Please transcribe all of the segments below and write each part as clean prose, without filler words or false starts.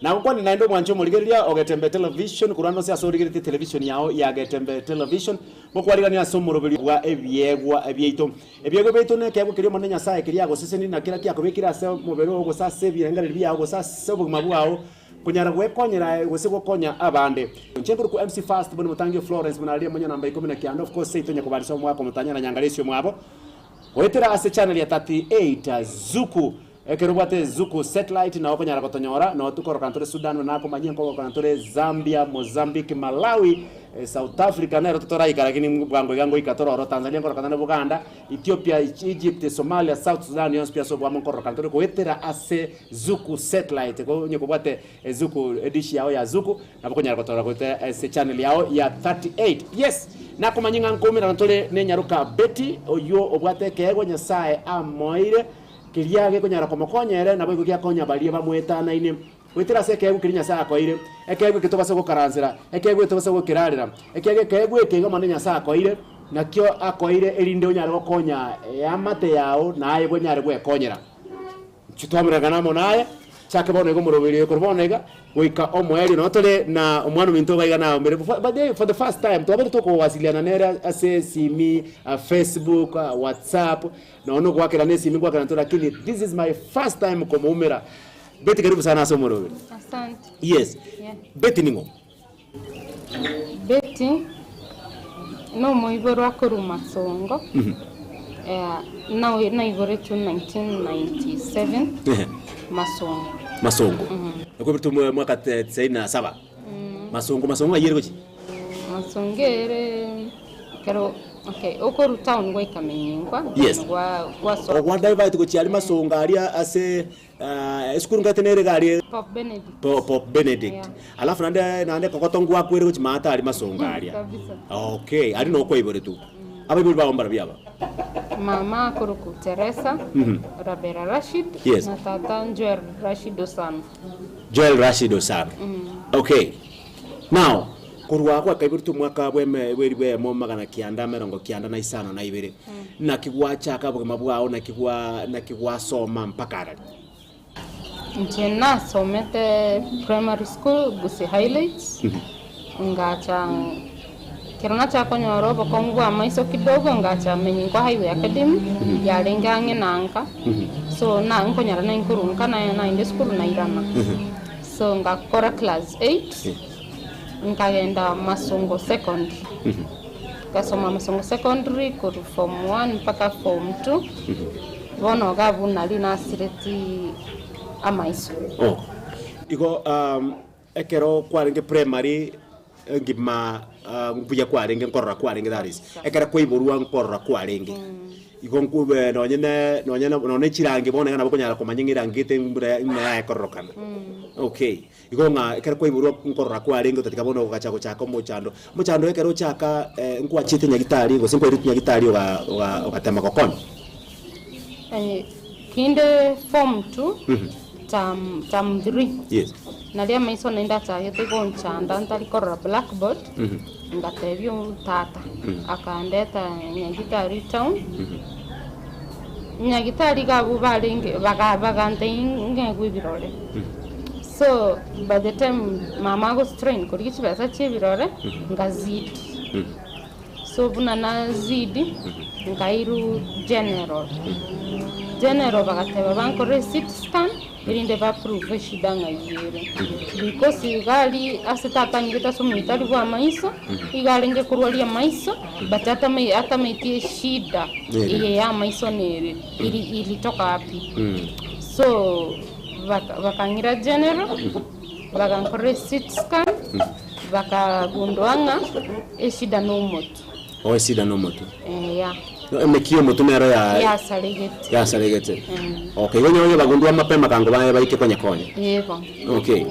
Nagokwanire naende omwanche omorigereria o Getembe Television korwa ande onsi ase origeretie television yao ya Getembe Television, ngokwarigania ase omoroberio bwa ebiegwa biaito. Ebiegwa biaito nekeegwa keria Omonene Nyasae keria agosesenirie na kera kiakobekire ase omobere oo gose ase ebirengererio biao gose ase obogima bwao konyara gwekonyera gose gokonya abande. Inche nkorokwa MC Fast buna motangi o Florence buna aria omonye namba ikomi na kianda of course seito nyakobarisa omwaka omotanya na nyangaresi omwabo goetera ase channel ya 38 Zuku Ekero obwate Zuku satellite nao okonyara gotonyora, nao tokorokana tore Sudan buna nakomanyia nkorokana tore Zambia, Mozambique, Malawi, South Africa nero totoraika lakini bwango iga ngoika tore ororo, Tanzania nkorokana tore Buganda, Ethiopia, Egypt, Somalia, South Sudan yonsi pi ase oboamo nkorokana tore goetera ase Zuku satellite. Ko onye kobwate Zuku edish yao ya Zuku nabo okonyara gotora goetera ase channel yao ya 38. Yes, nakomanyia ng'a nkoumerana tore ne nyaroka Betty oyio obwate ekeegwa Nyasaye amoeire. Keria gekonyara komokonya ere, naboigo giakonya baria bamoetanaine. Goetera ase ekeegwa keria Nyasae akoeire, ekeegwa eke tobase gokaransera, ekeegwa eke tobase gokerarera, ekiagera ekeegwa eke iga Omonene Nyasae akoeire, nakio akoeire erinde onyare gokonya eamate yao na aye bwenyare gwekonyera. Inchuo twamoregana amo naye, chake bono iga omoroberio oyo korwa bono iga goika omoerio. Nabo tore na omwana ominto iga iga naomire by the way for the first time twabeire tokowasiliana nere ase esimi, Facebook, WhatsApp, Nonya nogoakera nesimi ngoakera ntore lakini this is my first time komoumera. Betty karibu sana ase omoroberi. Asante. Yes. Yeah. Betty ning'o? Betty nomoiborwa korwa Masongo, eh, naiboretwe 1997 Ehe. Masongo. Masongo. Okoiboretwe mwa- mwaka te- tisaini na saba. Masongo Masongo ng'ai ere gochia? Masongo ere ekero okay okorwa town gwaika Menyinkwa Yes. then gwa gwasoa Ogwa divert gochia aria Masongo aria ase ah, esukuru ngate nere iga aria Pope Benedict. Po- Pope Benedict. Yeah. Alafu naende naende kogoto ngwakwere gochia maate aria Masongo aria. Kabisa. Okay, aria noo kwaiboretwe. Abaibori bao mbarabwo aba? Mama akorokwa Teresa Rabera Rashid Yes. na tata Joel Rashid Osano. Joel Rashid Osano. Okay. Now, korwa agwo akaiboretwe omwaka bw'eme bw'eribu eyemo 996 na ibere. Naki gwachaka obogima bwao, naki gwa naki gwasoma mpaka arari? Inche nasomete primary school Gusii Highlights, ngacha ekero nachaka konyora obokong'u bwa amaiso kidogo ngacha Menyinkwa Highway Academy yarenge ang'e na nka, so na nkonyora naye nkorwa nka naye naende esukuru nairana. So ngakora class eight, nkagenda Masongo Secondary, ngasoma Masongo Secondary korwa form one mpaka form two, bono iga abwo nario nasireti amaiso. Oh. Igo um, ekero kwarenge primary engima ah, mbuya kwarenge nkorora kwarenge that is ekero kwaiborwa nkorora kwarenge igo nkube nonye ne nonye na nonye chirangi bono iga nabo okonyara komanya ng'a erangi gete mbura ng'a yaye kororokana okay. Igo ng'a ekero kwaiborwa nkorora kwarenge otatiga bono ogacha gochaka omochando, omochando ekero ochaka nkwachiete nyagitari gose nkwairete nyagitari oga oga ogatema gokonya? Kinde form two, term term three, Yes. nario amaiso naende achagete gonchanda ntari korora blackboard, ngatebia tata, akandeta nyagitari town, nyagitari iga abwo barenge baga bagantebia ng'egwe ebirore. So by the time mama ago strain korigia chibesa chia ebirore, nkazidi. So buna nazidi, nkairwa general. General bagateba bankorere CT scan, erinde ba prove eshida ng'ai ere. Because iga aria ase tata anyigete ase omoitari bwa amaiso, iga arenge korwaria amaiso, but atame atamaeti eshida eye ya amaiso nere, iri ilitoka wapi. So baka bakang'ira general, bagankorera ecT scan, bakagundua ng'a eshida nomotwe. Oh eshida nomotwe. Eh, yeah. Emeki y'omotwe nero ya Yasaregete. yasaregete. Okay, igo onye bagundua mapema kango baye baike konyekonya. Yebo. Okay.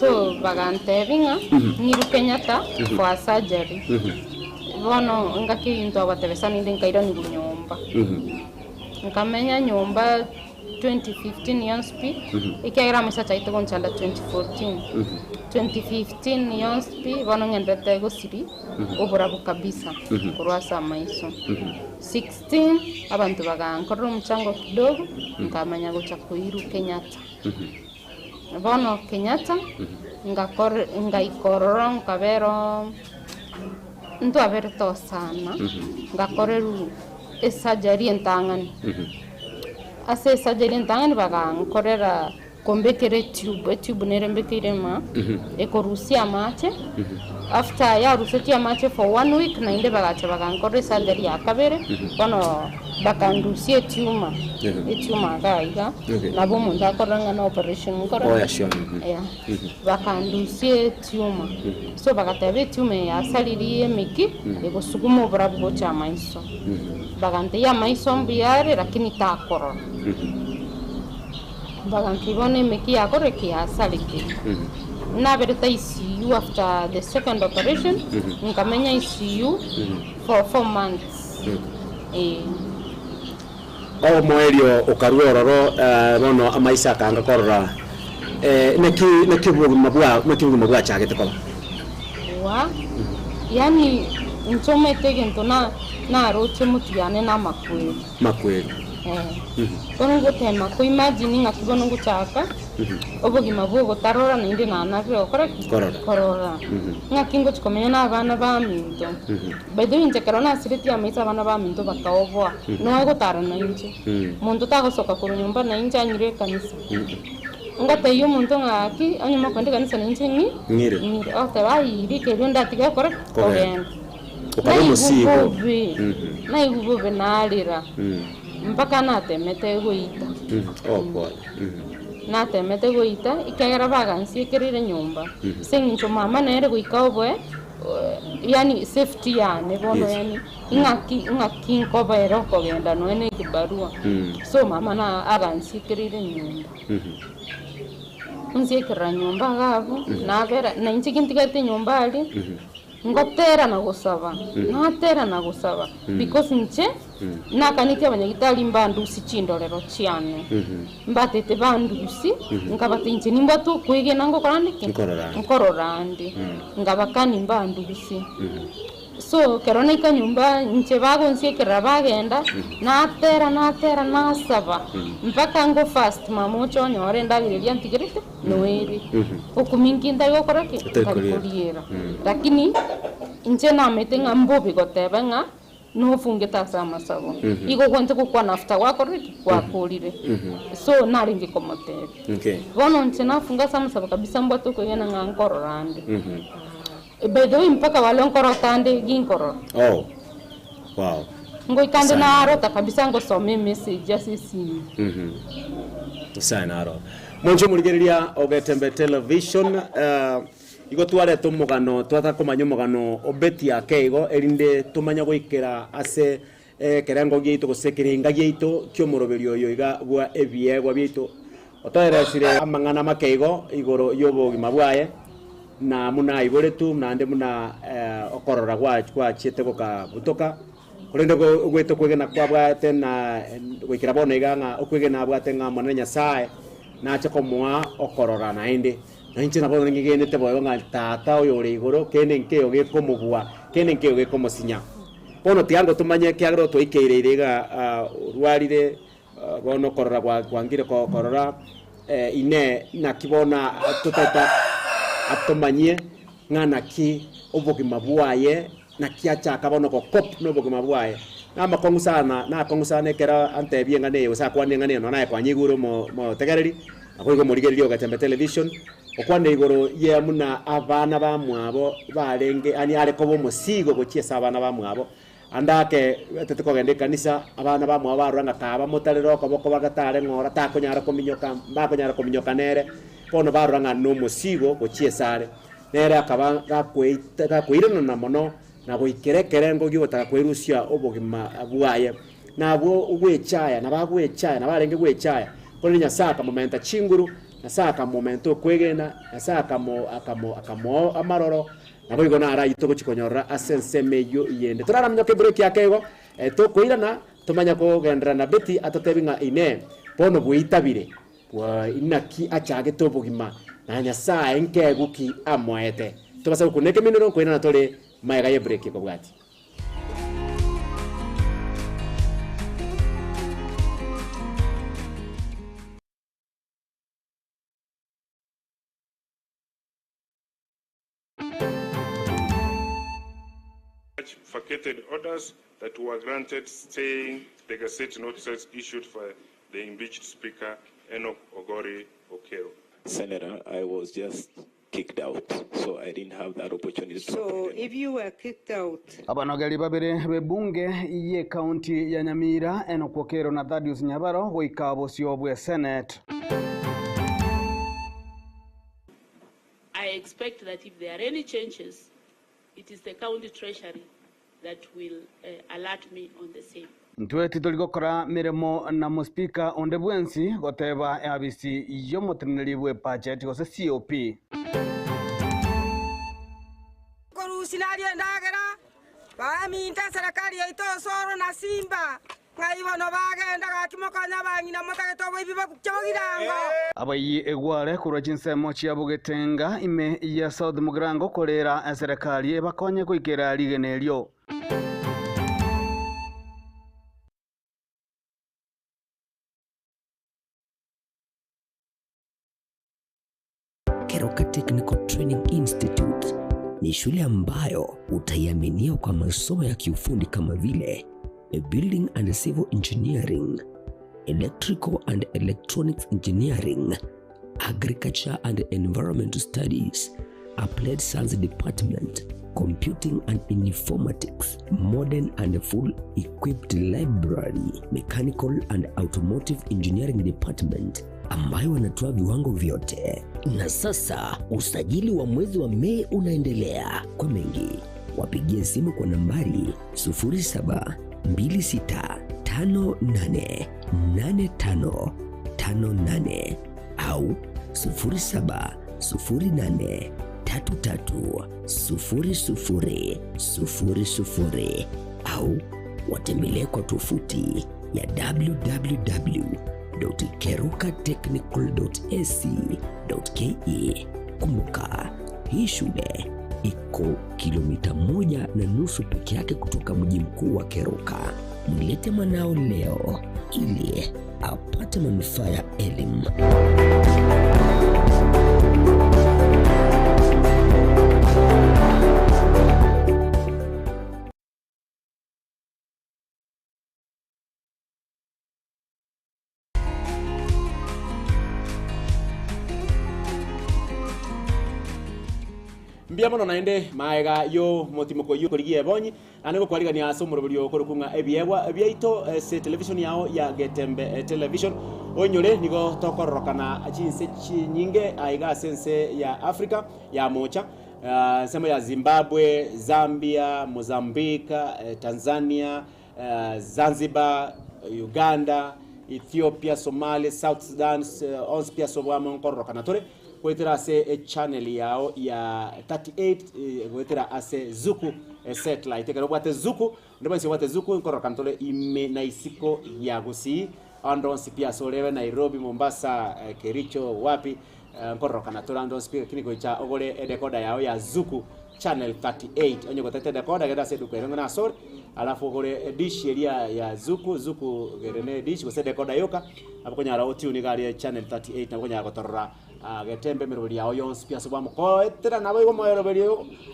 So bagantebia ng'a ng'irwe Kenyatta for a surgery. Bono ngaki ebinto agotebesa ninde nkairaniwa nyomba. Nkamenya nyomba 2015 yonsi pi, ekiagera amaiso achagete gonchanda 2014. 2015 yonsi pi, bono ng'enderete gosiria oborabu kabisa korwa ase amaiso. 16 abanto bagankorera omochango kidogo, nkamanya gocha koirwa Kenyatta. Bono Kenyatta, ngakore ngaika ororo nkabera oo ntwaberete osana, ngakorerwa esurgery entang'ani. Ase esurgery entang'ani bagankorera kombekera etube, etube nere mbekeire ime ekorusia amache, after yarusetie amache for one week naende bagacha bagankorera esurgery ya kabere, bono bakandusia etumor, etumor iga iga, Okay. nabo omonto akorora ng'a na operation nkore Oh, yeah, sure. Mhm. yeah. Bakandusia etumor, so bagateba etumor eye yasaririe emeki egosuguma oborabu gocha amaiso. Bagantebia amaiso mbuya are lakini takorora. Bagantebia bono emeki yakorire ki yasarekire. Naberete ICU after the second operation, nkamenya ICU for 4 months. Eh. Omoerio okarua ororo eh, bono amaiso akanga korora eh, naki naki obogima bwa naki obogima bwachagete koba. Wa, yaani inche omanyete egento na naroche motwe yane na amakweri. Makweri. Eh. Bono ngotema ko imagine ng'aki bono ngochaka, obogima bwa ogotarora naende nanarire gokora ki? Korora. Korora. Ng'aki ngochi komenya na abana baminto. By the way inche ekero nasiretie amaiso abana baminto bakaoboa, noe gotara na inche. Monto tagosoka korwa nyomba na inche anyire ekanisa. Ngotebia omonto ng'a gaki onye mokoenda ekanisa na inche ng'i Ng'ire. ng'ire. Ogoteba aye rika erio ndatige gokora ki? Kogenda. Kogenda. Okaba Naigwa omosigo. bobe, naigwa bobe narera, mpaka natemete goita. Oh pole. Natemete goita, ekiagera bagansiekereire nyomba. Ase eng'encho mama nere goika oboe, yaani safety yane bono Yes. yaani ing'aki ng'aki nkobera okogenda nonya na ekibarua. So mama na agansiekereire nyomba. Onsiekerera nyomba iga abwo, nabera na inche gintigarete nyomba aria, ngotera na gosaba, natera na gosaba, because inche, nakaneti abanyagitari mbandusie chindorero chiane, mbatete bandusie, nkabata inche nimbwate okwegena ngokora nde ki? Nkorora ande. Nkorora ande, nkabakani mbandusie. So ekero naika nyomba inche bagonsiekerera bagenda, natera natera nasaba, mpaka ngo fast mama oche onyore endagera eria antigerete noere. Okominki ntari gokora ki? Otari Ntari koriera. koriera. Lakini inche namanyete ng'a mbobe goteba ng'a nofungete ase amasabo. Igo ogwente gokwana after gwakorire ki? Gwakorire. So narenge komotebia. Okay. Bono inche nafunga ase amasabo kabisa mbwate okoigena ng'a nkorora ande. By the way mpaka wale nkorota ande ginkorora. Oh. Wow. Ngoika ande Sana. narota kabisa ngosoma emessage ase esimu. Nyasaye naro. Monche omorigereria ogetembe television eh, igo twareta omogano twataka komanya omogano obeti ake igo erinde tomanye goikera ase ekerengo giaito gose ekerenga giaito kia omoroberi oyo iga bwa ebiegwa biaito otoeresire amang'ana make igo igoro ya obogima bwaye na muna aiboretwe naende muna eh, okorora gwa gwachiete gokabutoka korende go- ogwete okwegena kwabwate na goikera bono iga ng'a okwegena abwate ng'a Omonene Nyasaye nache komoa okorora naende. Na inche nabo ngegenete boigo ng'a Tata oyore igoro kende nkeiyo gekomobua, kende nkeiyo gekomosinya. Bono tiga ngotomanye ekiagera otwaikeire ire iga ah, orwarire ah, bono okorora gwa kwangire ko korora inee naki bono totata atomanyie ng'a naki obogima bwaye naki achaka bono gokop na obogima bwaye. Na amakong'u sana, na akong'u sana ekero antebie eng'ana eye gose akwane eng'ana eye nonya naye kwanyigure omo omotegereri, naboigo omorigereria ogetembe television, okwane igoro ye muna abana bamwabo barenge yaani are koba omosigo gochia ase abana bamwabo, ande ake etete kogenda ekanisa, abana bamwabo barora ng'a kaba motarere okoboko bagatare ng'ora takonyara kominyoka mbakonyara kominyoka nere, bono barora ng'a nomosigo gochia ase are. Nere akaba gakoita gakoiranana mono na goikera ekerengo gi'ogotaka kwerusia obogima bwaye. Na abwo ogwechaya, nabo agwechaya, nabo arenge gwechaya, korende Nyasae akamomenta chinguru, Nyasae akamomenta okwegena, Nyasae akamo akamo akamoa amaroro, naboigo naro ayio togochia konyorora ase ensemo eyio yende. Toraramnyoke ebreak ake igo, tokoirana, tomanye kogenderera na Betty atotebie ng'a inee, bono bweitabire, bwa inaki achagete obogima, na Nyasae nkeegu ki amoete. Tobasa gokuna ekeminero nkoirana tore magega y'ebreak ekobwatia. Vacated orders that were granted staying the gazette notices issued by the impeached Speaker Enoch Ogori Okero. Senator, I was just kicked out, so I didn't have that opportunity to So appoint if you were kicked out, Abanogeri babere b'ebunge y'ekaunti ya Nyamira Enock Okero na Thaddeus Nyabaro goika bosio bwe Senate. I expect that if there are any changes, it is the county treasury that will alert me on the same. Intwe titori gokora meremo na mospeaker onde bwensi goteba eabisi y'omoteneneri bw'ebudget gose COP. Korusia naria endagera, baminto eserekari yaito Osoro na Simba, ng'ai bono bagenda gaki mokonye abang'ina motagete oboibi bobukia bogirango. Abayi egware korwa chinsemo chia Bogetenga ime ya South Mugirango korera eserekari ebakonye goikera rigena erio. Keroka Technical Training Institute ni shule ambayo utaiaminia kwa masomo ya kiufundi kama vile Building and Civil Engineering, Electrical and Electronics Engineering, Agriculture and Environmental Studies, Applied Science Department, Computing and Informatics, Modern and Full Equipped Library, Mechanical and Automotive Engineering Department ambayo wanatoa viwango vyote. Na sasa usajili wa mwezi wa Mei unaendelea. Kwa mengi wapigie simu kwa nambari 0726588558 au 0708330000 au watembelee kwa tovuti ya www.kerukatechnical.ac.ke. Kumbuka, hii shule iko kilomita 1.5 peke yake kutoka mji mkuu wa Keroka. Mlete mwanao leo ili apate manufaa ya elimu. Mbuya mono naende maega y'omotimoko oyio okorigia ebonyi, naende gokwarigania ase omoroberio okorokwa ng'a ebiegwa biaito ase television yao ya Getembe Television. Oinyore nigo tokororokana chinse chinyinge aiga ase ense ya Africa ya mocha, ensemo ya Zimbabwe, Zambia, Mozambique, Tanzania, Zanzibar, Uganda, Ethiopia, Somalia, South Sudan, onsi pi ase oboamo nkororokana tore goetera ase echannel yao ya 38 goetera ase Zuku satellite. Ekero obwate Zuku, onde bwensi obwate Zuku nkororokana tore ime na isiko ya Gusii, ande onsi pi ase orebe Nairobi, Mombasa, Kericho, wapi nkororokana tore ande onsi pi lakini goicha ogore edecoder yao ya Zuku channel 38. Onye gotete edecoder genda ase eduka ere ng'a nasore alafu ogore edish eria ya Zuku, Zuku gere ne edish gose edecoder yoka nabo okonyara otune iga aria channel 38 nabo okonyara gotorora getembe emeroberi yao yonsi pi ase bwamokoetera naboigo omoeroberi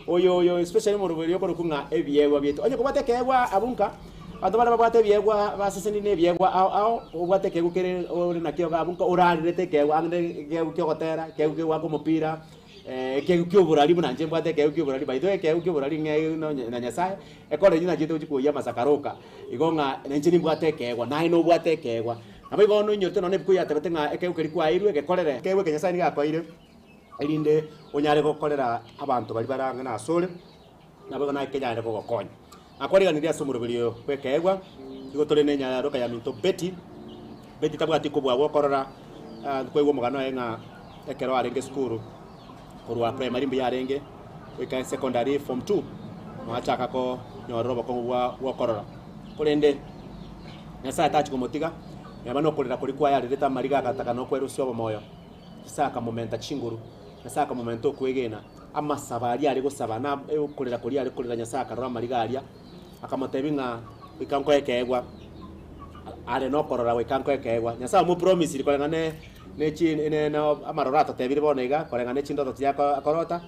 oyo oyo especially omoroberi okorokwa ng'a ebiegwa biaito. Onye kobwate ekeegwa abwo nka abanto bare babwate ebiegwa basesenirie na ebiegwa ao ao obwate ekeegwa kere ore nakio iga abwo nka orarerete ekeegwa ang'e ekeegwa kia ogotera, ekeegwa kia goaka omopira, ekeegwa kia oborari buna inche mbwate ekeegwa kia oborari by the way ekeegwa kia oborari ng'e nonye na Nyasaye, ekore eywo nachete gochia koyia amasakaroka, igo ng'a nainche nimbwate ekeegwa, naye nobwate ekeegwa. Naboigo bono oinyorete nonya ebuku yatebete ng'a ekeegwa keria kwaeirwe gekorere. Ekeegwa eke Nyasae nigo akoeire, erinde onyare gokorera abanto baria bare ang'e nasore, naboigo naye kenyare kogokonya. Nakwariganirie ase omoroberi oyo bw'ekeegwa, nigo tore nenyaroka ya minto Betty. Betty tabwati kobua gwokorora, nkoigwa omogano oye ng'a ekero arenge esukuru, korwa primary mbuya arenge, goika secondary form two, nachaka konyorera obokong'u bwa bwokorora. Korende Nyasaye tachi komotiga, neba nokorera koria kwaye arerete amariga agataka nokwerusia obomoyo, Nyasaye akamomenta chinguru, Nyasaye akamomenta okwegena, amasabo aria are gosaba na okorera koria are korera Nyasaye akarora amariga aria, akamotebia ng'a goika nkoe ekeegwa, are nokorora goika nkoe ekeegwa. Nyasaye omopromisiri koreng'ana ne chi ne amaroro atotebire bono iga, koreng'ana ne chindoto chiria akorota.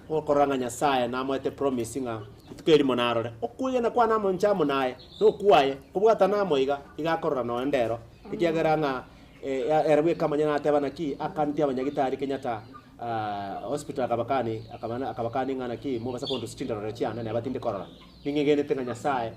Okorora ng'a Nyasaye namoete promise ng'a rituko erimo narore, okwegena kwane amo inche amo naye, na okwaye, kobwatana amo iga, iga akorora nonya ndero, ekiagera ng'a ere bweka amanyene nateba naki, akaneti abanyagitari Kenyatta hospital akabakani akabana akabakani ng'a naki mobasa kondusia chindorero chiane neba tindi korora. Ning'egenete ng'a Nyasaye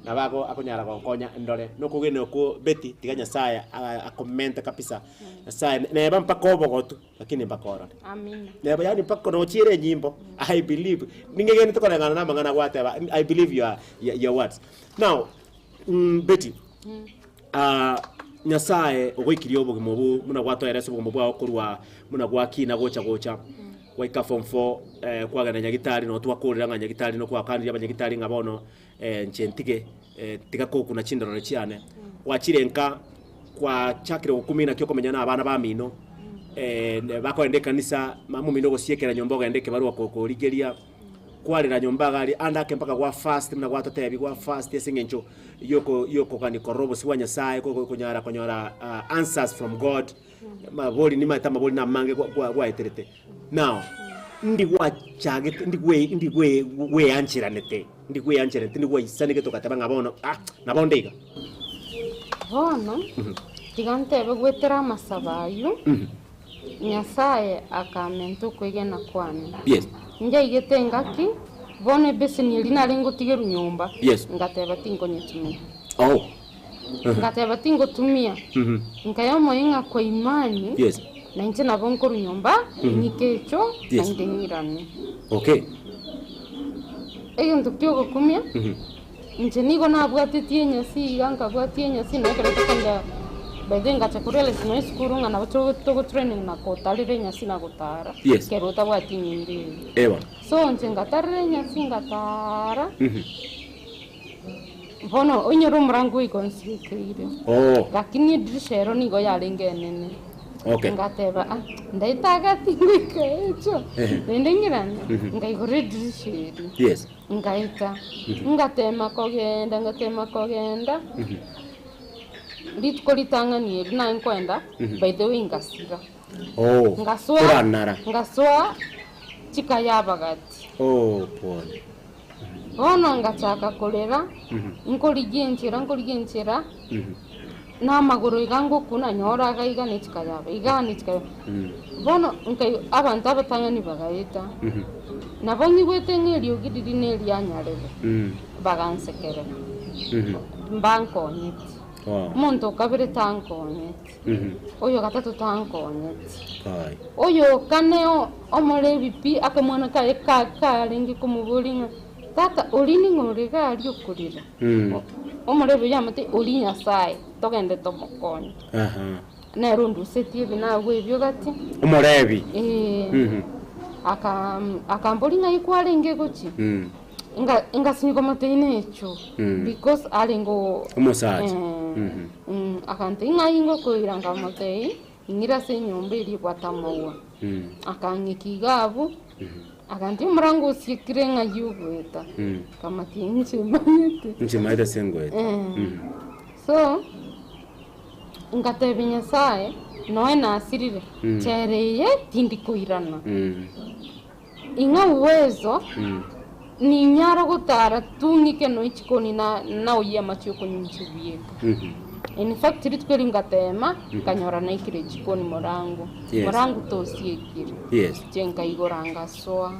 nabo ago akonyara gonkonya ndore, na okogena okwo Betty tiga Nyasaye akomente kabisa, Nyasaye neba mpaka obogotu. Lakini mpaka orore. Amina. Neba yaani mpaka nochiere enyimbo, I believe, ning'egenete koreng'ana na amang'ana gwateba, I believe your, your, your words. Now, Betty, ah, Nyasaye ogoikirie obogima obwo buna gwatoera ase obogima bwao korwa buna gwakina gocha gocha, gwaika form four, kwagenda nyagitari noo twakorera ng'a nyagitari nokwakanirie abanyagitari ng'a bono inche ntige, tiga kokuna chindorero chiane. Gwachire nka. Gwachakire gokumia naki okomenya nabana bamino, bakogenda ekanisa, mama omino ogosiekera nyomba ogende ekebarua korigeria, kwarera nyomba iga aria, ande ake mpaka gwa fast buna gwatotebi gwa fast ase eng'encho yoko yokogania korora obosio bwa Nyasaye konyara konyora answers from God, mabori nimaete amabori namange gwa gwa gwaeterete. Now, ndi gwachagete ndi gwe ndi gwe gweancheranete ndi gweancheranete ndi gwaisanegete ogateba ng'a bono ah nabo nde iga. Bono, tiga ntebe goetera amasabo ayio, Nyasaye akamenta okwegena kwane. Yes. Njaigete engaki, bono ebeseni eria narenge gotigerwa nyomba, Yes. ngateba tinkonyetumia. Oh. Ngateba tingotumia, nkaya omoyo ng'a kwa imani, Yes. na inche nabo nkorwa nyomba, ng'ike echo, Yes. naende ng'irane. Okay. Egento kiogokumia, inche nigo nabwatetie enyasi iga, nkabwatia enyasi na ekero tokogenda by the way ngacha korealize nonya esukuru ng'a nabo togo togotraining na kotarera enyasi na gotara, Yes. ekero otabwati enyimbo eye. Ewa. So inche ngatarera enyasi ngatara. Bono oinyore omorango oika onsibekeire. Oh. Lakini edirisha ero nigo yarenge enene. Okay. Ngateba, ah, ndaete agati ngoika echo. Ehe. Naende ng'irane, nkaigora edirisha eri. Yes. Ngaeta, ngatema kogenda, ngatema kogenda, rituko ritang'ani eri naye nkoenda, by the way ngasira. Oh. Ngasoa, Oranara. ngasoa chikayabagati. Oh, pole. Bono ngachaka korera, nkorigia enchera, nkorigia enchera, na amagoro iga ngokuna nyora iga iga ne chikayaba, iga ne chikayaba. Bono nkai abanto abatang'ani bagaeta, nabo nyigwete ng'a eriogi riria na erianyarebe, bagansekerera, mbankonyeti. Omonto o kabere tankonyeti. Oyo gatato tankonyeti. Oyo kane omorebi pi, akamwana kaye karenge komoboria ng'a, Tata, oria ning'o ore iga aria okorera? Omorebi oyio amotebia, Oria Nyasae, togende tomokonye. Nere ondusetie ebi nagwo ebio gati. Omorebi. Ee. Akamboria ng'ai kwarenge gochia? Nga ngasinywa komotebia necho because arenge oo Omosacha. Eh, akantebia ng'ai ngokoira nkamotebia ing'ire ase enyomba eria ebwate amaua. Akang'ika iga abwo, akantebia omorango osiekire ng'ai ogoeta, nkamotebia inche manyete. Inche maete ase ngoeta. So, ngatebia Nyasaye, noe nasirire, nchera eye tindi koirana. Ing'a uwezo, ninyare gotara tung'ike noe chikoni na naoyie amache okonywa inche bieka. In fact rituko erio ngatema, nkanyora naikire chikoni morango, Yes. morango tosiekire. Yes. Inche nkaigora ngasoa,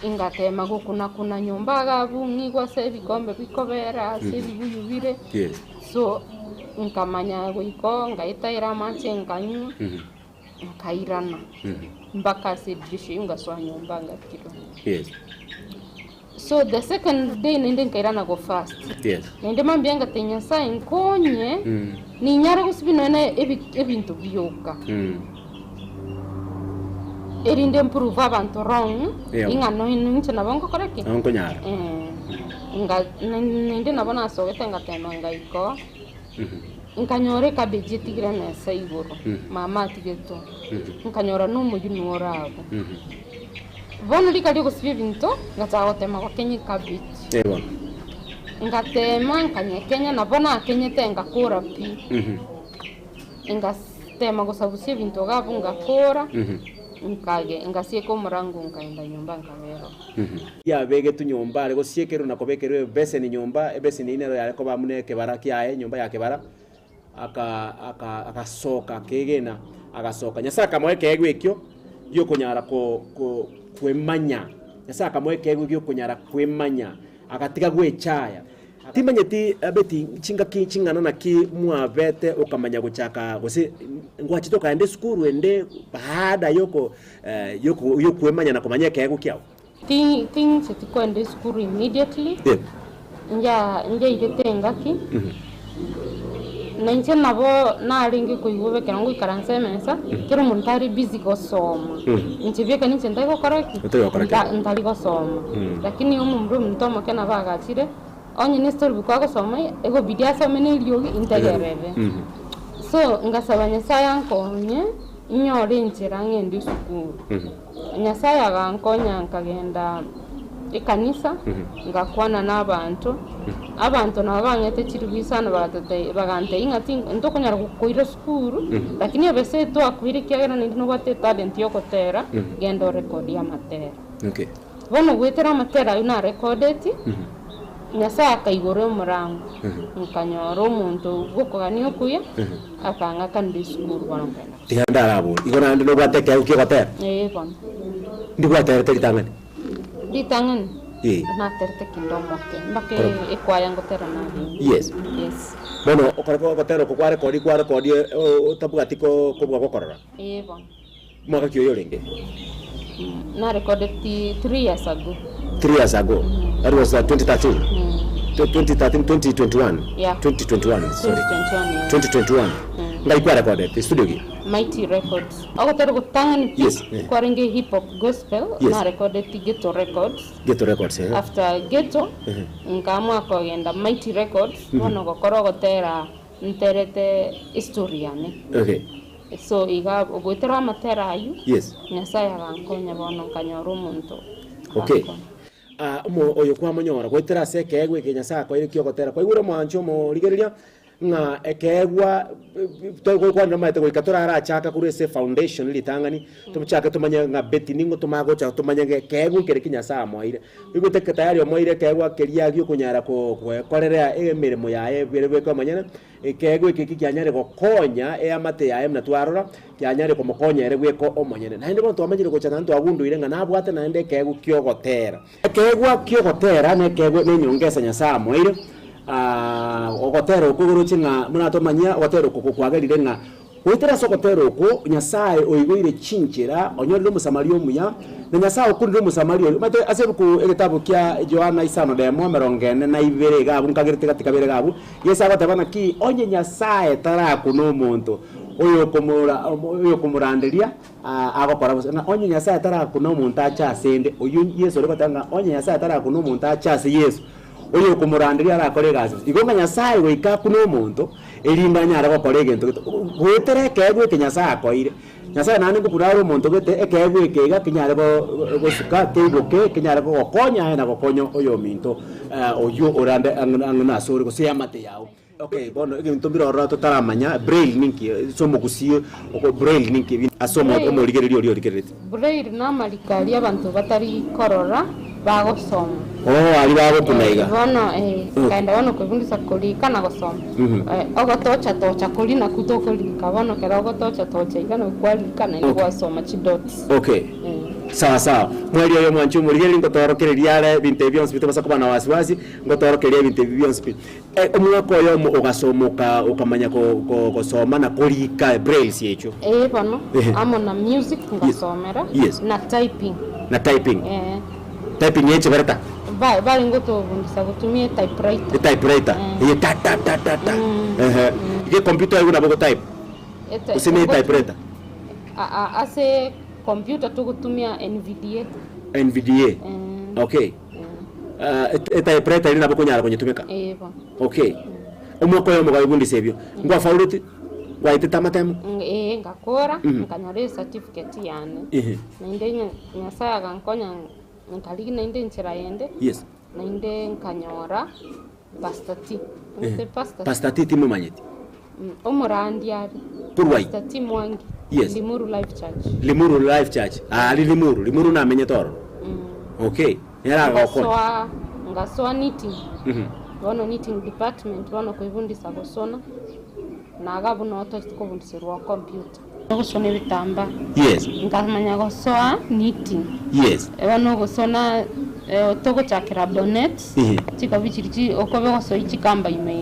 ingatema gokuna kuna nyomba iga abwo ng'igwe ase ebikombe bikobera, ase ebibuyu bire, Yes. so nkamanya goika oo ngaetaera amache nkanywa. Nkairana mpaka ase edirisha eyio ngasoa nyomba ngakirwa. Yes. So the second day naende nkairana go fast. Yes. Naende mambia ngatebia Nyasaye nkonye ninyare gosibia nonya na ebi- ebinto bioka erinde mprove abanto wrong Yeah. ing'a nonya inche nabo ngokora ki? Nabo nkonyara. Eh, nga naende nabo nasogete ngatema ngaika oo. Nkanyora ecabbage etigire emesa igoro, mama atigetwe, nkanyora na omoyio nigo ore abwo. Bono rika riogosibia ebinto, ngachaka gotema gokenya ecabbage. Eh bono. Ngatema nkanyekenya, nabo nakenyete ngakora pi. Ngatema gosabusia ebinto iga abwo ngakora. Nkage ngasieka omorango nkaenda nyomba nkaberwa. Yabegetwe nyomba are gosiekerwa na kobekerwa ebeseni nyomba, ebeseni eyio nero yare koba buna ekebara kiaye, enyomba ya kebara, aka aka agasoka akegena, agasoka. Nyasae akamoa ekeegwa ekio giokonyara ko ko kwemanya, Nyasae akamoa ekeegwa giokonyara kwemanya, agatiga gwechaya. Timanyeti Betty chingaki ching'ana naki mwabete okamanya gochaka gose ngwachete okaenda esukuru ende baada yoko yoko yokwemanya na komanya ekeegwa kiao? Ti ting'iseti koenda esukuru immediately, Yeah. nja njairete engaki, na inche nabo narenge koigwa bobe ekero ngoikaransa emesa, kera omonto are busy gosoma, inche bieka ninche ntari gokora ki? Otari gokora ki? Nta ntari gosoma. Lakini omomura ominto omoke nabo agachire, onye ne storybook agosoma, egobidi asome na eriogi integerere. So ngasaba Nyasaye ankonye, inyore enchera ng'ende esukuru. Nyasaye agankonya nkagenda ekanisa, ngakwana na abanto, abanto nabo bang'ete chiribu isano bagatotebia bagantebia ng'a tin ntokonyara gokoira sukuru, lakini ebesa eye twakoire ekiagera naende nobwate etalent ya ogotera, genda orekodie amatera. Okay. Bono goetera amatera aywo narekodeti, Nyasaye akaigora omorango, nkanyora omonto bw'okogania okuya, akang'akanera esukuru bono nkaenda gosoma. Tiga ndarabore, igo naende nobwate ekeegwa ki'ogotera? Ee bono. Ndigwaterete ritang'ani? Ritang'ani? Ee. Naterete kinde omoke, mpaka Koro- ekwaya ngotera narenge. Yes. Yes. Bono okore ogotera oko kwarekodi kwarekodi otabwati ko kobua gokorora? Ee bono. Mwaka ki oyo orenge? Narekodeti 3 years ago. 3 years ago. That was 2013. 2013, 2021. Yeah. 2021, sorry. 2021, yeah. 2021. Ngai kwarekodete studio ki? Mighty Records. Ogotera gotang'ani pi Yes, eh. kwarenge hip hop gospel Yes. narekodeti Ghetto Records. Ghetto Records, eh. After Ghetto nkaamua kogenda Mighty Records bono gokora ogotera nterete history yane. Okay. So iga goetera amatera ayio, Yes. Nyasaye agankonya bono nkanyora omonto Okay. agankonya. Ah, omo oyo kwamonyora goetera ase ekeegwa eke Nyasaye akoeire ki'ogotera. Kwaigure omwancho omorigereria ng'a ekeegwa togokwanera omanyete goika torarachaka korwa ase efoundation ritang'ani, tochake tomanye ng'a Betty ning'o tomanye gocha tomanye ng'a ekeegwa nkere ki Nyasaye amoeire. Oigwete tayari omoeire ekeegwa keria giokonyara ko goekorerea emeremo yaye bere bweka omonyene, Ekeegwa eke eki kianyare gokonya eamate yaye buna twarora, kianyare komokonya ere bweka omonyene. Naende bono twamanyire gocha naende twagundoire ng'a nabwate naende ekeegwa ki'ogotera. Ekeegwa ki'ogotera nekeegwa nenyongesa Nyasae amoeire. Ogotera okwo oroche ng'a buna tomanyia ogotera oko kwagerire ng'a goetera ase ogotera okwo Nyasae oigoire chinchera, onyorire Omosamaria omuya, na Nyasae okunire Omosamaria oria. Omanyete ase ebuku egetabu kia Yohana isano na emo emerongo ene na ibere iga abwo nkagerete gati kabere iga abwo, Yeso agoteba naki, Onye Nyasae tarakuna omonto oyokomoranderia agokora bosa, ng'a onye Nyasae tarakuna omonto ache asende, oyio Yeso ore goteba ng'a onye Nyasae tarakuna omonto ache ase Yeso, oyokomoranderia arakore egasi bosa. Igo ng'a Nyasae goika akune omonto, erinde anyare gokora egento gete, goetera ekeegwa eke Nyasae akoeire. Nyasae naende ngokuna are omonto gete ekeegwa eke iga kenyare gosuka keiboke, kenyare kogokonya aye na gokonya oyominto oyio orande ang'e nasore gose eamate yao. Okay, bono egento mbire ororo totaramanya, braille ninki ase omogusii braille ninki ase omorigereria oria origereretie? Braille namariko aria abanto batari korora bagosoma. Oh, aria bagokuna iga. Bono nkaenda bono koebundisa korika na gosoma. Ogotocha tocha koria nakwo tokorika bono ekero ogotocha tocha iga nabo kwarika naende gwasoma chidots. Okay. Sawa sawa. Mweri oyo mwanche omorigereria ngotoorokereria are ebinto ebi bionsi pi tobasa koba na wasiwasi, ngotoorokereria ebinto ebi bionsi pi. Omwaka oyomo ogasoma oka okamanya ko ko gosoma na korika brailles echio. Ee bono, Ehe. amo na music ngasomera, Yes. na typing. Na typing. Ee. Typing ya echibereta? Ba bare ngotobundisa gotumia etypewriter. Etypewriter, eye ta ta ta ta ta. Ehe. Iga ecomputer igo nabo ogotype? Ete- Gose ne etypewriter? A- a- ase computer togotumia NVDA. NVDA? Okay. Etypewriter eria nabo okonyara konyetumeka? Ee bono. Okay. Omwaka oyomo kwaebundisa ebio, nkwafauleti? Kwaetete amatemo? Ee, ngakora, nkanyora ecertificate yane. Ehe. Naende Nyasaye agankonya nkarigia naende enchera yende, Yes. naende nkanyora Pastor T. Omanyete Pastor T? Pastor T timomanyeti? Omorandia are. Korwa ai? Pastor T Mwangi. Yes. Limuru Life Church. Limuru Life Church. Ari Limuru, Limuru namenyete ororo. Okay. Nere agagokonya. Ngasoa ngasoa knitting. Bono knitting department bono koibundisa gosona, na iga buna otochete kobundiserwa computer. Ogosona ebitambaa. Yes. Nkamanya gosoa knitting. Yes. Bono ogosona eh, togochakera bonnet, Ehe. chikobi chiri chi okobe gosoi chikamba ime iga.